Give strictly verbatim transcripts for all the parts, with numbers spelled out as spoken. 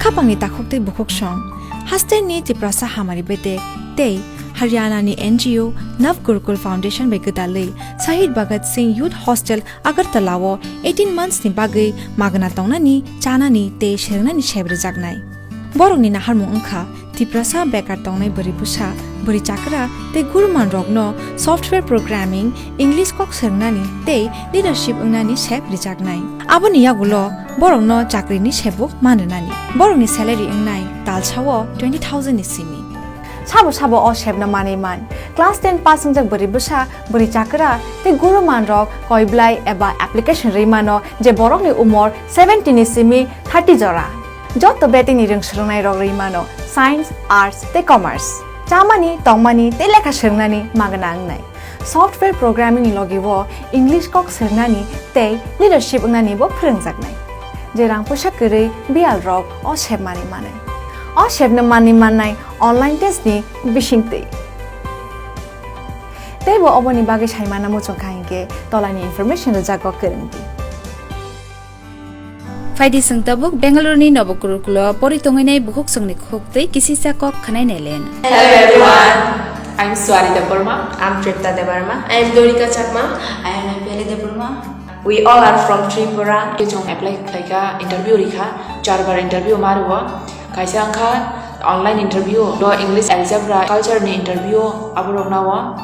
Khapangni takhuk tei bukhuk song, hasteni Tiprasa hamari bedek tei Haryanani N G O Nav Gurukul Foundation bai gwdalwi Shahid Bhagat Singh Youth Hostel Agartala-o eighteen months ni bagwi magna tongnani, chanani tei swrwngnani sep rwjaknai. Borokni naharmung wngkha Tiprasa bekar tongnai bwrwi bwsa, bwrwi chakra tei guruman rokno software programming, English kok swrwngnani tei leadership wngnani sep rwjaknai. Aboni yagulo borokno chakrini sebuk man rwnani. Borokni salary wngnai talsao twenty thousand ni simi. Sabo sabo o sepno manwi man. Class ten pass wngjak bwrwi bwsa, bwrwi chakra tei guruman rok koiblai eba application rwi mano je borokni umor seventeen ni simi thirty jora. Joto betini rwng swrwngnai rok rwi mano science, arts tei commerce. Chamani, tongmani tei lekha swrwngnani magna wngnai. Software programming ni logi o English kok swrwngnani tei leadership wngnani bo phwrwngjaknai. Je rang puisa kwrwi biyal rok o sep manwi manwi. O sepno manwi mannai online test ni bisingtwi. Teibo oboni bagwi saimana muchungkha hinkhe tolani information rwjago kwrwngdi. Phaidi chwng tabuk Bengaluru ni Nobo Gurukulo pori tongwinai bukhuk chwngni khuk tei kisisa kok khwnai nailen. Hello everyone, I'm Swari Debbarma. I'm Tripta Debbarma. I'm Dorika Chakma. I am Pele Debbarma. We all are from Tripura. Khe chwng apply khlaikha, interview rikha, char bar interview ma rwo. Kaisa wngkha online interview, do English, algebra, culture ni interview, aborok nao.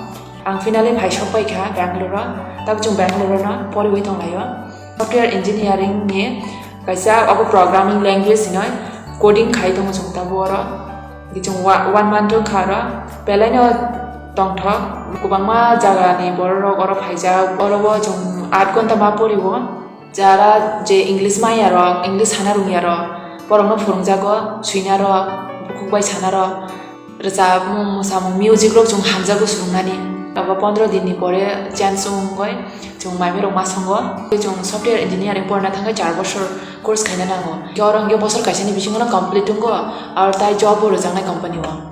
Ang finally phai sok paikha Bangalore-o, tabo chwng Bangalore-no poriwi tonglaio. Software engineering ni kaisa abo programming language hinoi coding khai tongo chwng tabo oro. Chwng wa-, one month wngkha oro, belaino tongthok, kwbangma jagani bororok oro phaijak, oro bo chwng aat ghonta ma porio. Jara je English manya rok, English sana rungya rok, borokno phwrwngjago, swina rok, bukhuk bai sana rok, rwchapmung, mwsamung, music rok chwng hamjago swrwngnani. Abo pondro din ni pore chance wngwi chwng maimai rok ma songo. Chwng software engineering porna thangkhe char bosor course khaina nango. Khe oro hwnkhe bosor kaisani bisingo no complete wngo, aro tai job bo rwjaknai company o.